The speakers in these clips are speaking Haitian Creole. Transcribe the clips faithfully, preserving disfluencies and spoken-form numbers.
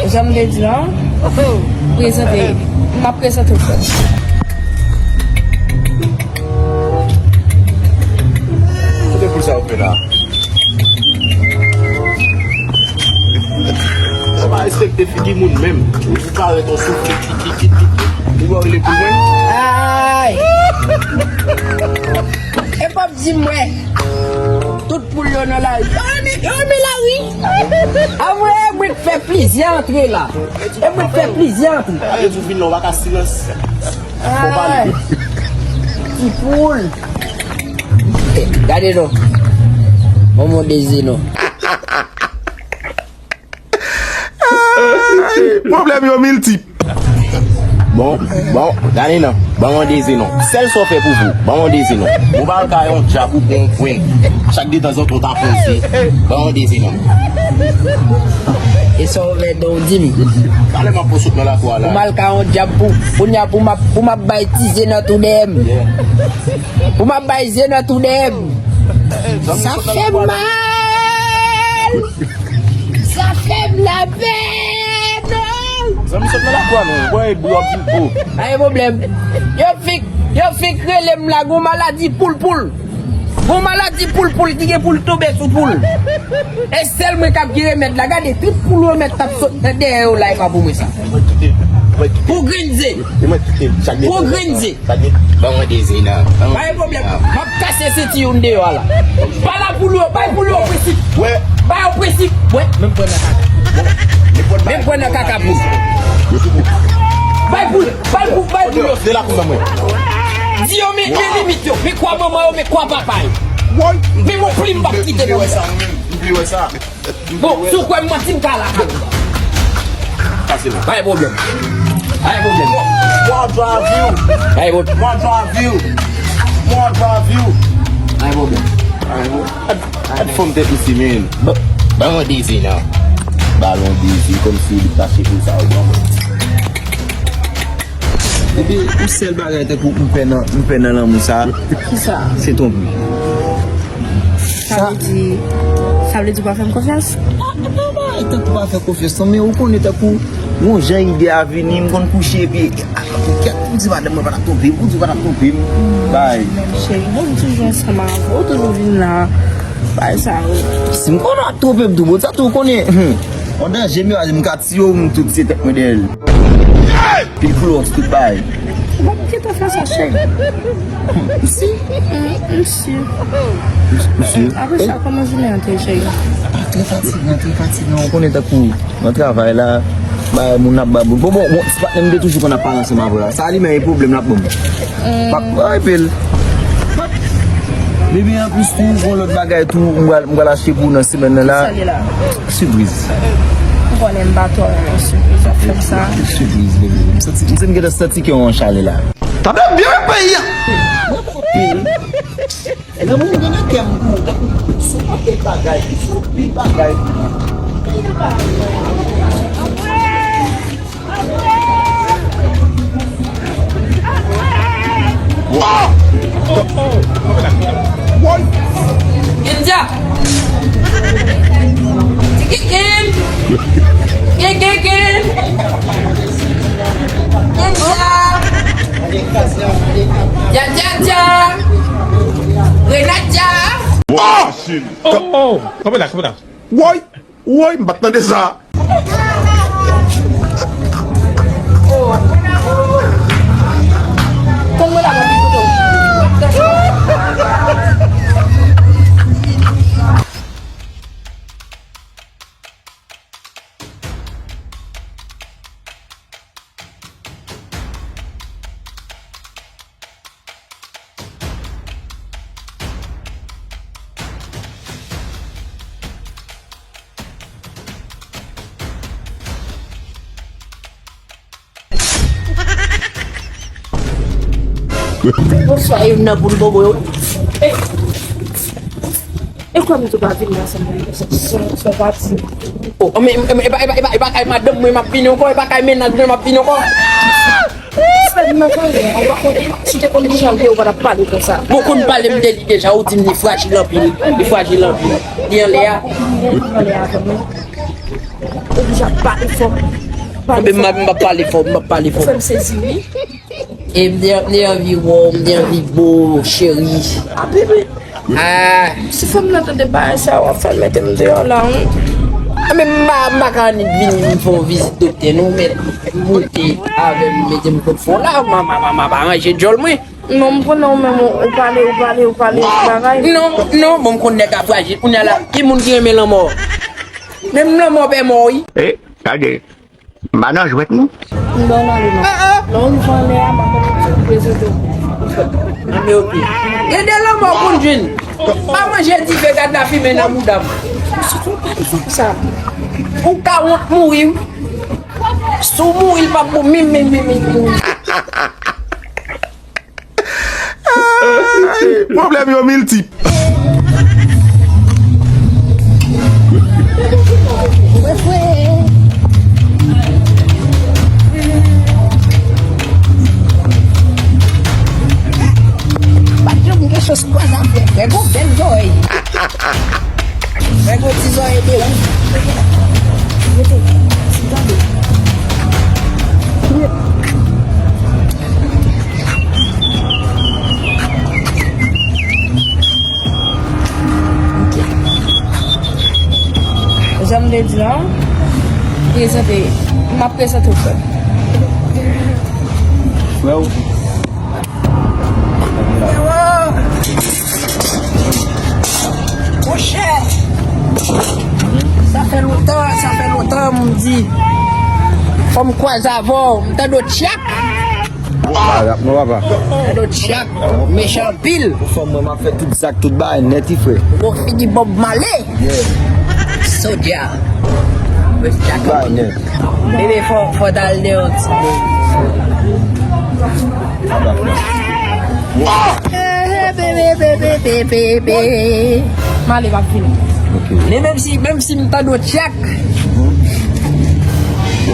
Jan m te di la, prezante, m ap prezante w frè m. Kote poul sa yo fè la? Ou pa respekte figi moun menm. Ou parèt yon souf kit, kit, kit, kit, kit. Ou pa rele pou mwen? Ay! E p ap di m wè. Tout poul yo nan lari. Yo renmen, yo renmen lari. A vre, e mwen k fè plizyè antre la. E mwen k fè plizyè antre. Ale, ou vin la, ou pa ka silans. Fò pale. Ay! Ti poul. Gade non. Manman Dezi non. Ay, pwoblèm yo miltip. Bon, bon, gade non. Ban mwen Dezi non. Sèl sa w fè pou vou. Ban mwen Dezi non. Ou pa al ka yon djab ou pran yon pwen. Chak detanzantan w ta poze. Ban mwen Dezi non. E sa w fè don di m. Talè m ap poze w nan lakou a la. Pou m al ka yon djab pou, kounye a pou m ap, pou m ap bay ti zye nan tou dèyè m. Yeah. Pou m ap bay zye nan tou dèyè m. Sa fè mal. Sa fè m lapèn. Zanmi sot nan lakou a non. Bwè e bri w ap viv o. Pa gen pwoblèm. Yo fik, yo fik rele m la, gon maladi poul poul. Gon maladi poul poul ki gen pou l tonbe sou poul. E sèl mwen k ap gen remèd la. Gade, tout poul yo mèt t ap sot nan dèyè yo la, e pa pou mwen sa. Pou grenn ze. Pou grenn ze. Ban mwen Dezi non. Pa gen pwoblèm. M ap kase senti youn deyò a la. Ba la poul yo, bay poul yo prensip. Wè. Ba yo prensip. Wè, menm pran nan kaka. Menm pran nan kaka poul. Bay poul, bay poul, bay poul yo. Se la pou mwen. Di yo men, men limit yo. Men kwa manman yo, men kwa papa yo. Woy. Men mon plim p ap kite nan sa. M vle wè sa. Bon, si w kwè m manti, m ka al lakay ou. Fasil. Pa gen pwoblèm. Pa gen pwoblèm. Mwen dwa vi w. Pa gen pwoblèm. Mwen dwa vi w. Mwen dwa vi w. Pa gen pwoblèm. Pa gen pwoblèm. Gad, gad fòm tèt ou si, men. Ba, ba mwen Dezi non. Ba mwen Dezi, kòmsi ou li tache pou sa, ou ban mwen. Epi, yon sèl bagay tankou m pè nan, m pè nan lanmou sa. Kisa? Se twonpi. Sa vle di, sa vle di w pa fè m konfyans? A, e pa bagay tankou pa fè konfyans non, men ou konnen tankou yon jan ide a vini, m konn kouche epi, a, pou kèt, pou di madanm mwen pa t ap twonpe m, pou di w pa t ap twonpe m. Bay. Men cheri, bon, m toujou ansanm avè w, ou toujou vin la, bay sa yo. Si m konnen w ap twonpe m tou, bon, sa tou konnen. Hmm. On danje, m yo, m ka tiye w, m tou tiye tèt mwen dèyè l. Pil klowòks, tout bagay. Ou p ap gentan fè sa, cheri. Msi. Mm, msi. Msi. Apre sa, kòman jounen an te ye, cheri? Ah, trè fatigan, trè fatigan. Ou konnen tankou nan travay la, bay moun ap bay moun. Bon, bon, bon, ti patnè m te toujou konn ap pale ansanm avè w la. Sa li menm e pwoblèm l ap ban m. Mm. P ap, ay, pil. P ap. Epi anplis tou, gon lòt bagay tou, m pral, m pral achte pou ou nan semèn nan la. Sa li la? Sipriz. M konnen m pa twò renmen sipriz, w ap fè m sa. Sipriz, bebe. M santi, m santi m gentan santi kè w an chalè la. Tande byen peyi a! Ebyen, mwen gen nan kè m pou ou, tankou sou anpil bagay, sou anpil bagay. Woy! Woy! India! Tikikin! Kikikin! India! Dja, dja, dja! Grenadya! Woy! Oh, oh, oh! Kanpe la, kanpe la. Woy! Woy, m pa t tande sa. Bonswa, youn nan poul bobo yo. E, e kwè m tou pa vin la, se, se, se, se pati. Oh, men, men, e pa, e pa, e pa, e pa kay madanm mwen m ap vini ankò, e pa kay mennaj mwen m ap vini ankò. Fè m nan kare, ou pa konn, si w te konn kijan l ye, ou pa t ap pale konsa. Bon, konn pale m de li deja, ou di m li frajil anpil, li frajil anpil. Li anlè a. Li anlè avè mwen. Ou deja pale fò. Pale fò. Anben, m ap, m ap pale fò, m ap pale fò. Ou fè m sezi, wi. E m te, m te anvi wè w, m te anvi bo, cheri. A, bebe. Ah. Si fanm nan tande bagay sa, w ap fè l mete m deyò la, wi. Ah, men m pa, m pa ka annik vin, vin fè yon vizit doktè, non, men moute avè m, mete m kot fon la, m a, m a, m a, m a aranje djòl mwen. Non, m konnen ou menm, ou, ou pale, ou pale, ou pale, bagay. Non, non, bon, m konn nèg la frajil. Kounye a la, ki moun ki renmen lanmò? Menm lanmò pè mò, wi. Eh, gade. M pa nan jwèt, non. M ba w male, non. Lè w rive anlè a, m ap prezante w. Anben, oke. Gen de lanmò w konn jwenn. Pa manje dife, gad lafimen nan bouda m. Sitou pa di sa. Ou ka wont mouri, wi. Si w mouri, l p ap bon, mim, mim, mim, mim, mouri. Ay, pwoblèm yo miltip. Pa t janm gen chans kwaze avè frè, gon bèl zòrèy. Nèg yo ti zòrèy de ou. Rete. Ti tande. Ok. Jan m te di an, prezante, m ap prezante w frè m. Frè w? Monchè, sa fè lontan, sa fè lontan m di fò m kwaze avè w, m tande w tchak. Pa rap non, papa. Tande w tchak, mechan anpil. Ou fè mwen, m ap fè tout zak, tout bagay nèt, wi, frè. Gwo figi Bob Marley. Yeah. Soldier. Respect. Bebe, fò, fò t al deyò ti bebe. Bebe, bebe, bebe, bebe. M ale, m ap vini. Ok. Men menm si, menm si m tande w tchak.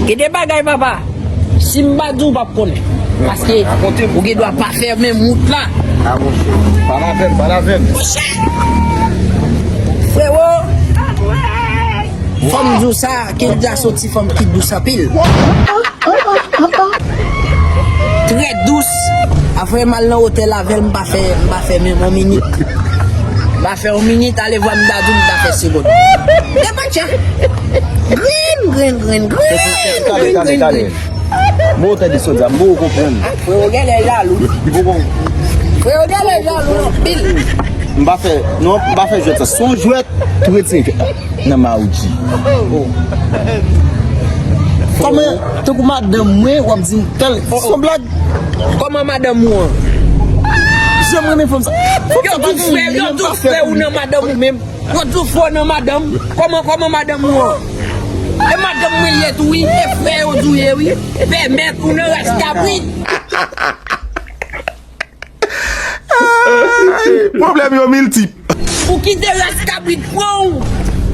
Gen de bagay, papa. Si m pa di w, w p ap konnen. Paske ou gen dwa pa fè menm wout la. A, monchè. Pale avè m, pale avè m. Monchè! Frewo! Fò m di w sa, Kendja se yon ti fanm ki dous anpil. Trè dous. Apre m al nan otèl avè l, m pa fè, m pa fè menm yon minit. M pa fè yon minit, ale vwa m ta di w, m ta fè segonn. Depa tcha. Grenn, grenn, grenn, grenn, grenn, grenn, grenn. Bon, ou tande Sodia, m poko konprann. Frewo genlè jalou. M poko. Frewo genlè jalou anpil. M pa fè, non, m pa fè jwèt sa. Se yon jwèt, tou retire nan mawoudji. Kòman, tankou madanm mwen, w ap di m tèl, se yon blag. Kòman madanm ou an? Jan m renmen fanm sa. Yo tou frè, yo tou frè ou nan madanm ou menm. Yo di w fò nan madanm. Kòman, kòman madanm ou an? E madanm mwen l ye tou wi. E frè yo di w ye wi. Pèmèt ou nan ras kabrit. Ay, pwoblèm yo miltip. Ou kite ras kabrit pran w.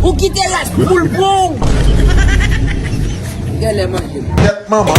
Ou kite ras poul pran w. Genlè manje. Tèt manman.